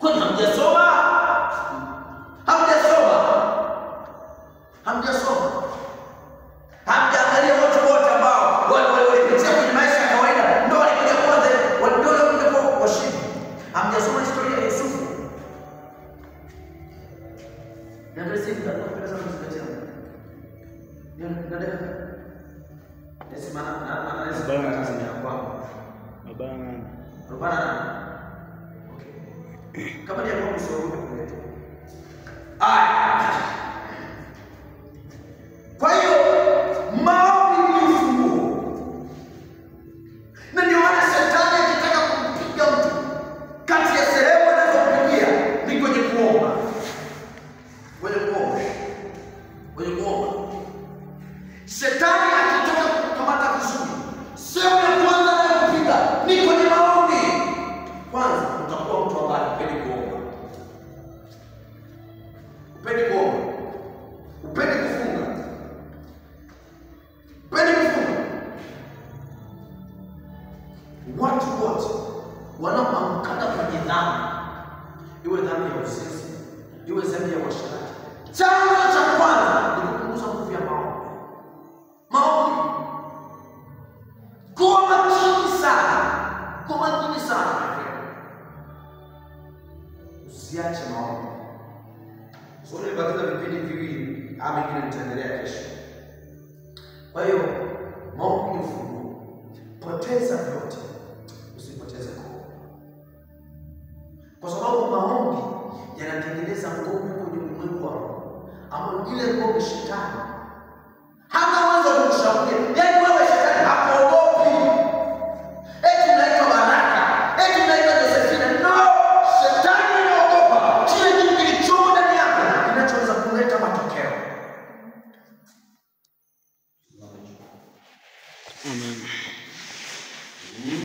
Kwani hamjasoma? Hamjasoma? Hamjasoma? Hamjaangalia watu wote ambao walipitia kwenye maisha ya kawaida ndio walikuja kuwa ndio walikuja kuwa washindi? Hamjasoma historia ya Yusufu? Na ndio sisi tunapenda sana kuzingatia. Ndio ndio. Nasema na nasema ya kwamba 48. Okay. Kama ni hapo usiogope kuleta. Aya. Kwa hiyo maombi ni ufunguo. Na ndio maana shetani akitaka kumpiga mtu, kati ya sehemu anazopigia ni kwenye kuomba. Kwenye kuomba. Kwenye kuomba. Shetani akitaka kukamata vizuri, sehemu ya kwanza anayopiga ni kwenye maombi. Kwanza utakuwa mtu ambaye hupendi kuomba. Hupendi kuomba. Hupendi kufunga. Hupendi kufunga. Watu wote wanaoamkana kwenye dhambi, iwe dhambi ya uzinzi, iwe dhambi ya uasherati, chanzo cha kwanza ni kupunguza nguvu ya maombi. Maombi. Kuwa makini sana. Kuwa makini sana. Usiache maombi. So nilibakiza vipindi viwili, ama mengine nitaendelea kesho. Kwa hiyo maombi ni ufunguo. Poteza vyote, usipoteze kuomba. Kwa sababu maombi yanatengeneza ngome kwenye ulimwengu wa roho, ambayo ile ngome shetani hana uwezo wa kukushambulia. Yaani wewe shetani hakuogopi. Eti unaitwa Baraka, eti unaitwa Josephina. No, shetani anaogopa kile kitu kilichomo ndani yako kinachoweza kuleta matokeo. Amen.